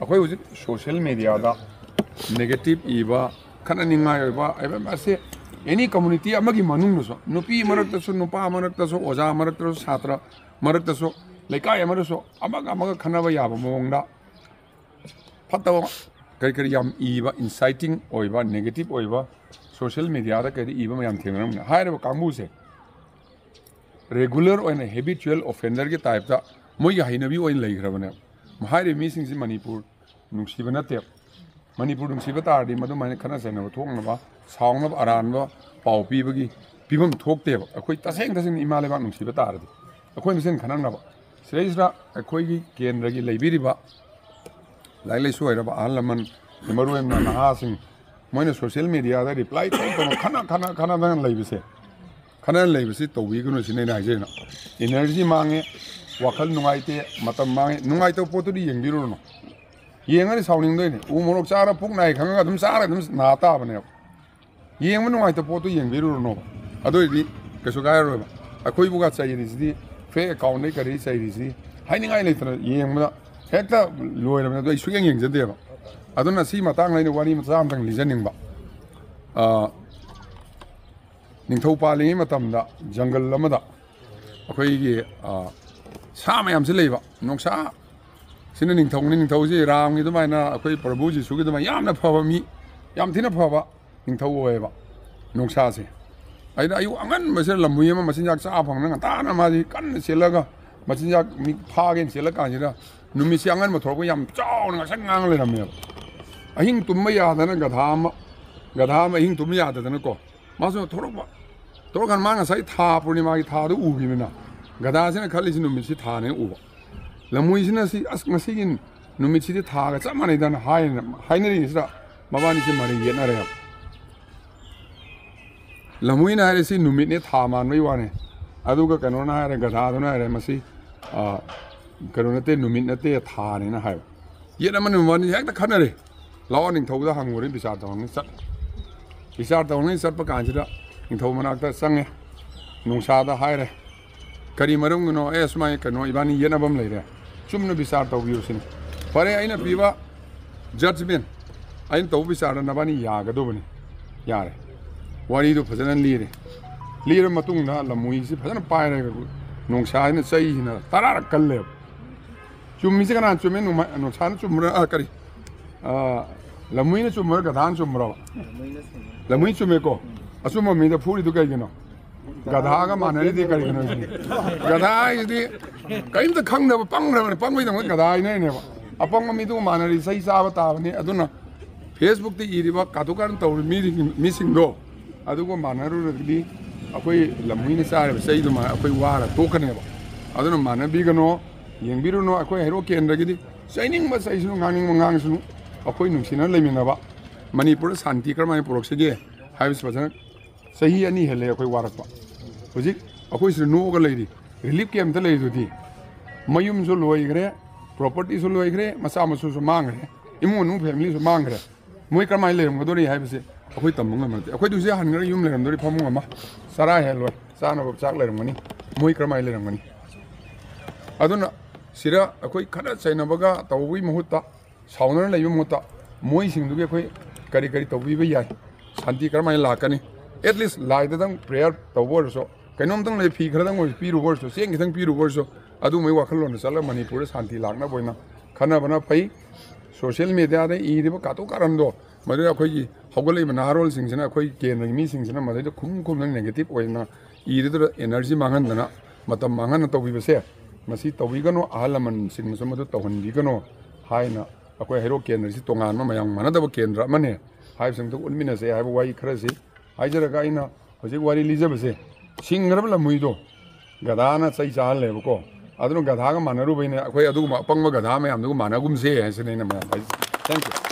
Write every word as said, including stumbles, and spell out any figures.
ꯑꯩꯈꯣꯏ ꯍꯧꯖꯤꯛ ꯁꯣꯁꯤꯌꯦꯜ ꯃꯦꯗꯤꯌꯥꯗ ꯅꯦꯒꯦꯇꯤꯚ ꯏꯕ, ꯈꯠꯅꯅꯤꯡꯉꯥꯏ ꯑꯣꯏꯕ, ꯑꯦꯕꯝ ꯑꯁꯦ ꯑꯦꯅꯤ ꯀꯝꯃꯨꯅꯤꯇꯤ ꯑꯃꯒꯤ ꯃꯅꯨꯡꯗꯁꯨ, ꯅꯨꯄꯤ ꯃꯔꯛꯇꯁꯨ, ꯅꯨꯄꯥ ꯃꯔꯛꯇꯁꯨ, ꯑꯣꯖꯥ ꯃꯔꯛꯇꯁꯨ, ꯁꯥꯇ꯭ꯔ ꯃꯔꯛꯇꯁꯨ, ꯂꯩꯀꯥꯏ ꯑꯃꯗꯁꯨ ꯑꯃꯒ ꯑꯃꯒ ꯈꯠꯅꯕ ꯌꯥꯕ ꯃꯑꯣꯡꯗ ꯐꯠꯇꯕ ꯀꯔꯤ ꯀꯔꯤ ꯌꯥꯝ ꯏꯕ, ꯏꯟꯁꯥꯏꯇꯤꯡ ꯑꯣꯏꯕ, ꯅꯦꯒꯦꯇꯤꯚ ꯑꯣꯏꯕ ꯁꯣꯁꯤꯌꯦꯜ ꯃꯦꯗꯤꯌꯥꯗ ꯀꯩꯗ ꯏꯕ ꯃꯌꯥꯝ ꯊꯦꯡꯅꯔꯝꯒꯅꯤ꯫ ꯍꯥꯏꯔꯤꯕ ꯀꯥꯡꯕꯨꯁꯦ ꯔꯦꯒꯨꯂꯔ ꯑꯣꯏꯅ ꯍꯦꯕꯤꯆꯨꯋꯦꯜ ꯑꯣꯐꯦꯟꯗꯔꯒꯤ ꯇꯥꯏꯞꯇ ꯃꯣꯏꯒꯤ ꯍꯩꯅꯕꯤ ꯑꯣꯏꯅ ꯂꯩꯈ꯭ꯔꯕꯅꯦꯕ꯫ ꯍꯥꯏꯔꯤꯕ ꯃꯤꯁꯤꯡꯁꯤ ꯃꯅꯤꯄꯨꯔ ꯅꯨꯡꯁꯤꯕ ꯅꯠꯇꯦꯕ꯫ ꯃꯅꯤꯄꯨꯔ ꯅꯨꯡꯁꯤꯕ ꯇꯥꯔꯗꯤ ꯃꯗꯨꯃꯥꯏꯅ ꯈꯠꯅ ꯆꯩꯅꯕ ꯊꯣꯛꯅꯕ, ꯁꯥꯎꯅꯕ, ꯑꯔꯥꯟꯕ ꯄꯥꯎ ꯄꯤꯕꯒꯤ ꯐꯤꯕꯝ ꯊꯣꯛꯇꯦꯕ꯫ ꯑꯩꯈꯣꯏ ꯇꯁꯦꯡ ꯇꯁꯦꯡꯅ ꯏꯃꯥ ꯂꯩꯕꯥꯛ ꯅꯨꯡꯁꯤꯕ ꯇꯥꯔꯗꯤ ꯑꯩꯈꯣꯏ ꯃꯁꯦꯟ ꯈꯠꯅꯅꯕ꯫ ꯁꯤꯗꯩꯁꯤꯗ ꯑꯩꯈꯣꯏꯒꯤ ꯀꯦꯟꯗ꯭ꯔꯒꯤ ꯂꯩꯕꯤꯔꯤꯕ ꯂꯥꯏꯔꯤꯛ ꯂꯥꯏꯁꯨ ꯍꯩꯔꯕ ꯑꯍꯜ ꯂꯃꯟ, ꯃꯔꯨ ꯑꯣꯏꯅ ꯅꯍꯥꯁꯤꯡ, ꯃꯣꯏꯅ ꯁꯣꯁꯤꯌꯦꯜ ꯃꯦꯗꯤꯌꯥꯗ ꯔꯤꯄ꯭ꯂꯥꯏ ꯇꯧ ꯇꯧꯅ ꯈꯠꯅ ꯈꯠꯅ ꯈꯠꯅꯗꯅ ꯂꯩꯕꯁꯦ, ꯈꯠꯅ ꯂꯩꯕꯁꯤ ꯇꯧꯕꯤꯒꯅꯨ ꯁꯤꯅꯦ ꯑꯩꯅ ꯍꯥꯏꯖꯩꯅ꯫ ꯏꯅꯔꯖꯤ ꯃꯥꯡꯉꯦ, ꯋꯥꯈꯜ ꯅꯨꯡꯉꯥꯏꯇꯦ, ꯃꯇꯝ ꯃꯥꯡꯉꯦ꯫ ꯅꯨꯡꯉꯥꯏꯇꯕ ꯄꯣꯠꯇꯨꯗꯤ ꯌꯦꯡꯕꯤꯔꯨꯔꯅꯨ꯫ ꯌꯦꯡꯉꯗꯤ ꯁꯥꯎꯅꯤꯡꯗꯣꯏꯅꯦ꯫ ꯎ ꯃꯣꯔꯣꯛ ꯆꯥꯔ ꯄꯨꯛ ꯅꯥꯏ ꯈꯪꯉꯒ ꯑꯗꯨꯝ ꯆꯥꯔ ꯑꯗꯨꯝ ꯅꯥ ꯇꯥꯕꯅꯦꯕ꯫ ꯌꯦꯡꯕ ꯅꯨꯡꯉꯥꯏꯇꯕ ꯄꯣꯠꯇꯨ ꯌꯦꯡꯕꯤꯔꯨꯔꯅꯣꯕ꯫ ꯑꯗꯨ ꯑꯣꯏꯔꯗꯤ ꯀꯩꯁꯨ ꯀꯥꯏꯔꯔꯣꯏꯕ꯫ ꯑꯩꯈꯣꯏꯕꯨꯒ ꯆꯩꯔꯤꯁꯤꯗꯤ, ꯐꯦꯛ ꯑꯦꯀꯥꯎꯟꯗꯩ ꯀꯔꯤ ꯆꯩꯔꯤꯁꯤꯗꯤ ꯍꯥꯏꯅꯤꯡꯉꯥꯏ ꯂꯩꯇꯅ ꯌꯦꯡꯕꯗ ꯍꯦꯛꯇ ꯂꯣꯏꯔꯕꯅꯦ꯫ ꯑꯗꯨ ꯑꯩ ꯁꯨꯛꯌꯦꯡ ꯌꯦꯡꯖꯗꯦꯕ꯫ ꯑꯗꯨꯅ ꯁꯤ ꯃꯇꯥꯡꯗ ꯑꯩꯅ ꯋꯥꯔꯤ ꯃꯆꯥ ꯑꯃꯇꯪ ꯂꯤꯖꯅꯤꯡꯕ꯫ ꯑꯥ, ꯅꯤꯡꯊꯧ ꯄꯥꯜꯂꯤꯉꯩ ꯃꯇꯝꯗ ꯖꯪꯒꯜ ꯑꯃꯗ ꯑꯩꯈꯣꯏꯒꯤ, ꯑꯥ, ꯁꯥ ꯃꯌꯥꯝꯁꯤ ꯂꯩꯕ꯫ ꯅꯣꯡꯁꯥ ꯁꯤꯅ ꯅꯤꯡꯊꯧꯅꯤ꯫ ꯅꯤꯡꯊꯧꯁꯤ ꯔꯥꯝꯒꯤ ꯑꯗꯨꯃꯥꯏꯅ, ꯑꯩꯈꯣꯏ ꯄ꯭ꯔꯚꯨ ꯖꯤꯁꯨꯒꯤ ꯑꯗꯨꯃꯥꯏꯅ ꯌꯥꯝꯅ ꯐꯕ ꯃꯤ, ꯌꯥꯝ ꯊꯤꯅ ꯐꯕ ꯅꯤꯡꯊꯧ ꯑꯣꯏꯌꯦꯕ ꯅꯣꯡꯁꯥꯁꯦ꯫ ꯑꯩꯅ ꯑꯌꯨꯛ ꯑꯉꯟꯕꯁꯤꯗ ꯂꯝꯍꯨꯏ ꯑꯃ ꯃꯆꯤꯟꯖꯥꯛ ꯆꯥ ꯐꯪꯅ ꯉꯟꯇꯥꯅ ꯃꯥꯗꯤ ꯀꯟꯅ ꯆꯦꯜꯂꯒ ꯃꯆꯤꯟꯖꯥꯛ ꯃꯤ ꯐꯥꯒꯦꯅ ꯆꯦꯜꯂꯀꯥꯟꯁꯤꯗ ꯅꯨꯃꯤꯠꯁꯦ ꯑꯉꯟꯕ ꯊꯣꯛꯂꯛꯄ ꯌꯥꯝ ꯆꯥꯎꯅ ꯉꯁꯪ ꯉꯥꯡ ꯂꯩꯔꯝꯃꯦꯕ꯫ ꯑꯍꯤꯡ ꯇꯨꯝꯕ ꯌꯥꯗꯅ ꯒꯙꯥ ꯑꯃ, ꯒꯙꯥ ꯑꯃ ꯑꯍꯤꯡ ꯇꯨꯝꯕ ꯌꯥꯗꯗꯅꯀꯣ, ꯃꯥꯁꯨ ꯊꯣꯛꯂꯛꯄ꯫ ꯊꯣꯛꯂꯛꯀꯥꯟꯗ ꯃꯥ ꯉꯁꯥꯏ ꯊꯥ ꯄꯨꯔꯅꯤꯃꯥꯒꯤ ꯊꯥꯗꯨ ꯎꯈꯤꯕꯅꯤꯅ ꯒꯙꯥꯁꯤꯅ ꯈꯜꯂꯤꯁꯤ ꯅꯨꯃꯤꯠꯁꯤ ꯊꯥꯅꯦꯅ ꯎꯕ꯫ ꯂꯝꯍꯨꯏꯁꯤꯅ ꯁꯤ, "ꯑꯁ, ꯉꯁꯤꯒꯤ ꯅꯨꯃꯤꯠꯁꯤꯗꯤ ꯊꯥꯒ ꯆꯞ ꯃꯥꯟꯅꯩꯗꯅ" ꯍꯥꯏꯅ ꯍꯥꯏꯅꯔꯤꯉꯩꯁꯤꯗ ꯃꯕꯥꯅꯤꯁꯦ ꯃꯔꯩ ꯌꯦꯠꯅꯔꯦꯕ꯫ ꯂꯝꯍꯨꯏꯅ ꯍꯥꯏꯔꯦ, "ꯁꯤ ꯅꯨꯃꯤꯠꯅꯦ, ꯊꯥ ꯃꯥꯟꯕꯩ ꯋꯥꯅꯦ"꯫ ꯑꯗꯨꯒ ꯀꯩꯅꯣꯅ ꯍꯥꯏꯔꯦ, ꯒꯙꯥꯗꯨꯅ ꯍꯥꯏꯔꯦ, "ꯃꯁꯤ, ꯑ, ꯀꯩꯅꯣ ꯅꯠꯇꯦ, ꯅꯨꯃꯤꯠ ꯅꯠꯇꯦ, ꯊꯥꯅꯦꯅ" ꯍꯥꯏꯕ꯫ ꯌꯦꯠ ꯑꯃꯅ ꯃꯕꯥꯅꯤ ꯍꯦꯛꯇ ꯈꯠꯅꯔꯦ꯫ ꯂꯥꯛꯑꯣ, ꯅꯤꯡꯊꯧꯗ ꯍꯪꯉꯨꯔꯦ, ꯕꯤꯆꯥꯔ ꯇꯧꯔꯅꯤ ꯆꯠ-, ꯕꯤꯆꯥꯔ ꯇꯧꯔꯅꯤ ꯆꯠꯄ ꯀꯥꯟꯁꯤꯗ ꯅꯤꯡꯊꯧ ꯃꯅꯥꯛꯇ ꯆꯪꯉꯦ꯫ ꯅꯣꯡꯁꯥꯗ ꯍꯥꯏꯔꯦ, "ꯀꯔꯤ ꯃꯔꯝꯒꯤꯅꯣ? ꯑꯦ, ꯁꯨꯃꯥꯏꯅ ꯀꯩꯅꯣ, ꯏꯕꯥꯅꯤ ꯌꯦꯠꯅꯕ ꯑꯃ ꯂꯩꯔꯦ, ꯆꯨꯝꯅ ꯕꯤꯆꯥꯔ ꯇꯧꯕꯤꯌꯨ" ꯁꯤꯅꯤ꯫ ꯐꯔꯦ, ꯑꯩꯅ ꯄꯤꯕ ꯖꯖꯃꯦꯟ, ꯑꯩꯅ ꯇꯧꯕ ꯕꯤꯆꯥꯔꯗ ꯅꯕꯥꯅꯤ ꯌꯥꯒꯗꯧꯕꯅꯤ꯫ ꯌꯥꯔꯦ, ꯋꯥꯔꯤꯗꯨ ꯐꯖꯅ ꯂꯤꯔꯦ꯫ ꯂꯤꯔ ꯃꯇꯨꯡꯗ ꯂꯝꯃꯨꯏꯁꯤ ꯐꯖꯅ ꯄꯥꯏꯔꯒ ꯅꯣꯡꯁꯥꯁꯤꯅ ꯆꯩꯁꯤꯅ ꯇꯔꯥꯔꯛ ꯀꯜꯂꯦꯕ꯫ ꯆꯨꯝꯃꯤꯁꯦ ꯀꯅꯥꯅ ꯆꯨꯝꯃꯦ? ꯅꯣꯡꯃ-, ꯅꯣꯡꯁꯥꯅ ꯆꯨꯝꯕ꯭ꯔꯥ? ꯑ, ꯀꯔꯤ? ꯑ, ꯂꯝꯃꯨꯏꯅ ꯆꯨꯝꯕ꯭ꯔꯥ, ꯒꯙꯥꯅ ꯆꯨꯝꯕ꯭ꯔꯥ? ꯂꯝꯃꯨꯏ ꯆꯨꯝꯃꯦꯀꯣ꯫ ꯑꯆꯨꯝꯕ ꯃꯤꯗ ꯐꯨꯔꯤꯗꯨ ꯀꯩꯒꯤꯅꯣ? ꯒꯙꯥꯒ ꯃꯥꯟꯅꯔꯤꯗꯤ ꯀꯔꯤꯒꯤꯅꯣ ꯁꯤꯅꯤ? ꯒꯙꯥ ꯍꯥꯏꯁꯤꯗꯤ ꯀꯔꯤꯝꯇ ꯈꯪꯗꯕ ꯄꯪꯈ꯭ꯔꯕꯅꯤ, ꯄꯪꯕꯩꯗꯃꯛ ꯒꯙꯥ ꯍꯥꯏꯅꯔꯤꯅꯦꯕ꯫ ꯑꯄꯪꯕ ꯃꯤꯗꯨꯒ ꯃꯥꯟꯅꯔꯤ ꯆꯩ ꯆꯥꯕ ꯇꯥꯕꯅꯤ꯫ ꯑꯗꯨꯅ Facebook ꯇ ꯏꯔꯤꯕ ꯀꯥꯇꯨ ꯀꯥꯔꯟ ꯇꯧꯔꯤꯕ ꯃꯤꯁꯤꯡ-, ꯃꯤꯁꯤꯡꯗꯣ ꯑꯗꯨꯒ ꯃꯥꯟꯅꯔꯨꯔꯒꯗꯤ ꯑꯩꯈꯣꯏ ꯂꯝꯍꯨꯏꯅ ꯆꯥꯔꯤꯕ ꯆꯩꯗꯨꯃꯥꯏꯅ ꯑꯩꯈꯣꯏ ꯋꯥꯔ ꯇꯣꯛꯀꯅꯦꯕ꯫ ꯑꯗꯨꯅ ꯃꯥꯟꯅꯕꯤꯒꯅꯣ, ꯌꯦꯡꯕꯤꯔꯨꯅꯣ꯫ ꯑꯩꯈꯣꯏ ꯍꯩꯔꯣꯛ ꯀꯦꯟꯗ꯭ꯔꯒꯤꯗꯤ ꯆꯩꯅꯤꯡꯕ ꯆꯩꯁꯅꯨ, ꯉꯥꯡꯅꯤꯡꯕ ꯉꯥꯡꯁꯅꯨ, ꯑꯩꯈꯣꯏ ꯅꯨꯡꯁꯤꯅ ꯂꯩꯃꯤꯟꯅꯕ, ꯃꯅꯤꯄꯨꯔꯗ ꯁꯥꯟꯇꯤ ꯀꯔꯝꯍꯥꯏꯅ ꯄꯨꯔꯛꯁꯤꯒꯦ ꯍꯥꯏꯕꯁꯤ ꯐꯖꯅ ꯆꯍꯤ ꯑꯅꯤ ꯍꯦꯜꯂꯦ ꯑꯩꯈꯣꯏ ꯋꯥꯔꯛꯄ꯫ ꯍꯧꯖꯤꯛ ꯑꯩꯈꯣꯏ ꯁꯤꯗ ꯅꯣꯛꯑꯒ ꯂꯩꯔꯤ, ꯔꯤꯂꯤꯐ ꯀꯦꯝꯞꯇ ꯂꯩꯔꯤꯗꯨꯗꯤ꯫ ꯃꯌꯨꯝꯁꯨ ꯂꯣꯏꯈ꯭ꯔꯦ, ꯄ꯭ꯔꯣꯄꯔꯇꯤꯁꯨ ꯂꯣꯏꯈ꯭ꯔꯦ, ꯃꯆꯥ ꯃꯁꯨꯁꯨ ꯃꯥꯡꯈ꯭ꯔꯦ, ꯏꯃꯨꯡ ꯃꯅꯨꯡ ꯐꯦꯃꯤꯂꯤꯁꯨ ꯃꯥꯡꯈ꯭ꯔꯦ꯫ ꯃꯣꯏ ꯀꯔꯝꯍꯥꯏꯅ ꯂꯩꯔꯝꯒꯗꯣꯔꯤ ꯍꯥꯏꯕꯁꯦ ꯑꯩꯈꯣꯏ ꯇꯝꯕ ꯉꯝꯕ ꯅꯠꯇꯦ꯫ ꯑꯩꯈꯣꯏꯗꯤ ꯍꯧꯖꯤꯛ ꯍꯟꯈ꯭ꯔꯒ ꯌꯨꯝ ꯂꯩꯔꯝꯗꯣꯔꯤ ꯐꯃꯨꯡ ꯑꯃ, ꯆꯔꯥ ꯍꯦꯜꯂꯣꯏ, ꯆꯥꯅꯕ ꯆꯥꯛ ꯂꯩꯔꯝꯒꯅꯤ꯫ ꯃꯣꯏ ꯀꯔꯝꯍꯥꯏꯅ ꯂꯩꯔꯝꯒꯅꯤ? ꯑꯗꯨꯅ ꯁꯤꯗ ꯑꯩꯈꯣꯏ ꯈꯠꯅ ꯆꯩꯅꯕꯒ ꯇꯧꯕꯒꯤ ꯃꯍꯨꯠꯇ, ꯁꯥꯎꯅꯅ ꯂꯩꯕ ꯃꯍꯨꯠꯇ, ꯃꯣꯏꯁꯤꯡꯗꯨꯒꯤ ꯑꯩꯈꯣꯏ ꯀꯔꯤ ꯀꯔꯤ ꯇꯧꯕꯤꯕ ꯌꯥꯏ? ꯁꯥꯟꯇꯤ ꯀꯔꯝꯍꯥꯏꯅ ꯂꯥꯛꯀꯅꯤ? ꯑꯦꯠ ꯂꯤꯁ ꯂꯥꯏꯗꯗꯪ ꯄ꯭ꯔꯦꯌꯔ ꯇꯧꯕ ꯑꯣꯏꯔꯁꯨ, ꯀꯩꯅꯣꯝꯇꯪ ꯂꯩ, ꯐꯤ ꯈꯔꯗꯪ ꯑꯣꯏꯔꯁꯨ ꯄꯤꯔꯨꯕ ꯑꯣꯏꯔꯁꯨ, ꯆꯦꯡ ꯈꯤꯇꯪ ꯄꯤꯔꯨꯕ ꯑꯣꯏꯔꯁꯨ, ꯑꯗꯨꯝꯕꯒꯤ ꯋꯥꯈꯜꯂꯣꯟꯗ ꯆꯠꯂꯒ ꯃꯅꯤꯄꯨꯔꯗ ꯁꯥꯟꯇꯤ ꯂꯥꯛꯅꯕ ꯑꯣꯏꯅ ꯈꯟꯅꯕꯅ ꯐꯩ꯫ ꯁꯣꯁꯤꯌꯦꯜ ꯃꯦꯗꯤꯌꯥꯗ ꯏꯔꯤꯕ ꯀꯥꯇꯨ ꯀꯥꯔꯟꯗꯣ, ꯃꯗꯨꯗ ꯑꯩꯈꯣꯏꯒꯤ ꯍꯧꯒꯠꯂꯛꯏꯕ ꯅꯍꯥꯔꯣꯜꯁꯤꯡꯁꯤꯅ, ꯑꯩꯈꯣꯏ ꯀꯦꯟꯗ꯭ꯔꯒꯤ ꯃꯤꯁꯤꯡꯁꯤꯅ ꯃꯗꯩꯗ ꯈꯨꯝ ꯈꯨꯝꯗꯅ ꯅꯦꯒꯦꯇꯤꯚ ꯑꯣꯏꯅ ꯏꯔꯗꯨꯅ ꯑꯦꯅꯔꯖꯤ ꯃꯥꯡꯍꯟꯗꯅ, ꯃꯇꯝ ꯃꯥꯡꯍꯟꯅ ꯇꯧꯕꯤꯕꯁꯦ, ꯃꯁꯤ ꯇꯧꯕꯤꯒꯅꯨ꯫ ꯑꯍꯜ ꯂꯃꯟꯁꯤꯡꯅꯁꯨ ꯃꯗꯨ ꯇꯧꯍꯟꯕꯤꯒꯅꯨ ꯍꯥꯏꯅ ꯑꯩꯈꯣꯏ ꯍꯩꯔꯣꯛ ꯀꯦꯟꯗ꯭ꯔꯁꯤ ꯇꯣꯉꯥꯟꯕ, ꯃꯌꯥꯝ ꯃꯥꯟꯅꯗꯕ ꯀꯦꯟꯗ꯭ꯔ ꯑꯃꯅꯤ ꯍꯥꯏꯕꯁꯤꯃꯇ ꯎꯠꯃꯤꯟꯅꯁꯦ ꯍꯥꯏꯕ ꯋꯥꯍꯩ ꯈꯔꯁꯤ ꯍꯥꯏꯖꯔꯒ, ꯑꯩꯅ ꯍꯧꯖꯤꯛ ꯋꯥꯔꯤ ꯂꯤꯖꯕꯁꯦ, ꯁꯤꯡꯈ꯭ꯔꯕ ꯂꯝꯍꯨꯏꯗꯣ ꯒꯙꯥꯅ ꯆꯩ ꯆꯥꯍꯜꯂꯦꯕꯀꯣ꯫ ꯑꯗꯨꯅ ꯒꯙꯥꯒ ꯃꯥꯟꯅꯔꯨꯕꯩꯅꯦ ꯑꯩꯈꯣꯏ ꯑꯗꯨꯒꯨꯝꯕ ꯑꯄꯪꯕ ꯒꯙꯥ ꯃꯌꯥꯝꯗꯨꯒ ꯃꯥꯟꯅꯒꯨꯝꯁꯦ ꯍꯥꯏꯁꯤꯅꯦ ꯑꯩꯅ ꯃꯌꯥꯝꯗ ꯍꯥꯏꯖꯦ꯫ Thank you꯫